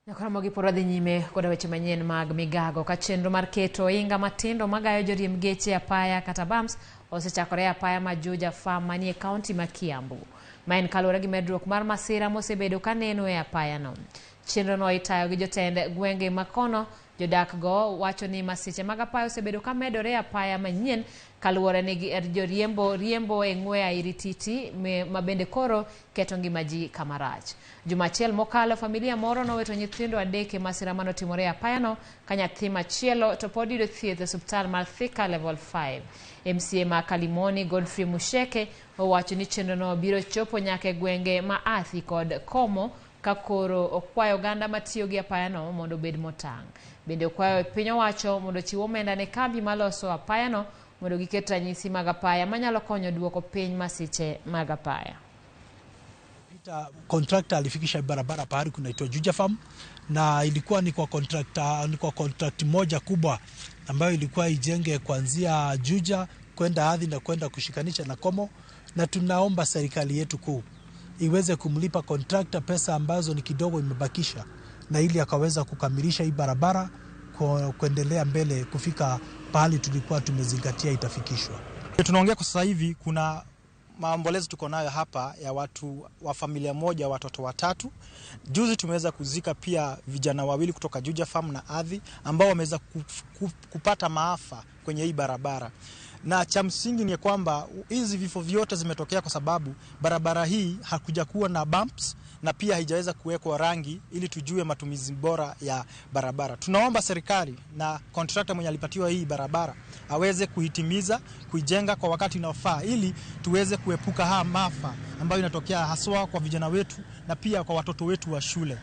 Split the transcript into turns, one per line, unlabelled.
Nyakoromo gi pod wadhi nyime koda weche manyien mag migago ka chenro mar keto ohinga matindo magayo joriemb geche e apaya kata bumps osechakore e apaya ma Juja Farm manie kaunti ma Kiambu. Ma en kaluwore gi medruok mar masira mosebedo ka neno e apayano. Chenrono itayo gi jotend gwenge ma kono. Jodak go wacho ni masiche mag apaya osebedo ka medore e apaya manyien kaluwore ni joriembo riembo e ng'we airititi ma bende koro keto ngima ji kama rach. Juma achiel mokalo, familia moro nowito nyithindo adek e masira manotimore e apayano ka nyathi machielo to pod yudo thieth e osiptal mar Thika Level 5. MCA ma Kalimoni Godfrey Musheke owacho ni chenrono biro chopo nyaka e gwenge ma Athi kod Komo ka koro okwayo oganda matiyo gi apayano mondo obed motang'. Bende okwayo piny owacho mondo ochiw omenda ne kambi maloso apayano mondo giket ranyisi mag apaya manyalo konyo duoko piny masiche mag apaya.
Contractor alifikisha barabara pahali kunaitwa Juja Farm, na ilikuwa ni kwa contractor, ni kwa contract moja kubwa ambayo ilikuwa ijenge kuanzia Juja kwenda Athi na kwenda kushikanisha na Komo, na tunaomba serikali yetu kuu iweze kumlipa contractor pesa ambazo ni kidogo imebakisha, na ili akaweza kukamilisha hii barabara kuendelea mbele kufika pahali tulikuwa tumezingatia itafikishwa.
Tunaongea kwa sasa hivi kuna maombolezo tuko nayo hapa ya watu wa familia moja, watoto watatu. Juzi tumeweza kuzika pia vijana wawili kutoka Juja Farm na Athi ambao wameweza kupata maafa kwenye hii barabara. Na cha msingi ni kwamba hizi vifo vyote zimetokea kwa sababu barabara hii hakujakuwa na bumps na pia haijaweza kuwekwa rangi ili tujue matumizi bora ya barabara. Tunaomba serikali na contractor mwenye alipatiwa hii barabara aweze kuitimiza, kuijenga kwa wakati unaofaa ili tuweze kuepuka haya maafa ambayo inatokea haswa kwa vijana wetu na pia kwa watoto wetu wa shule.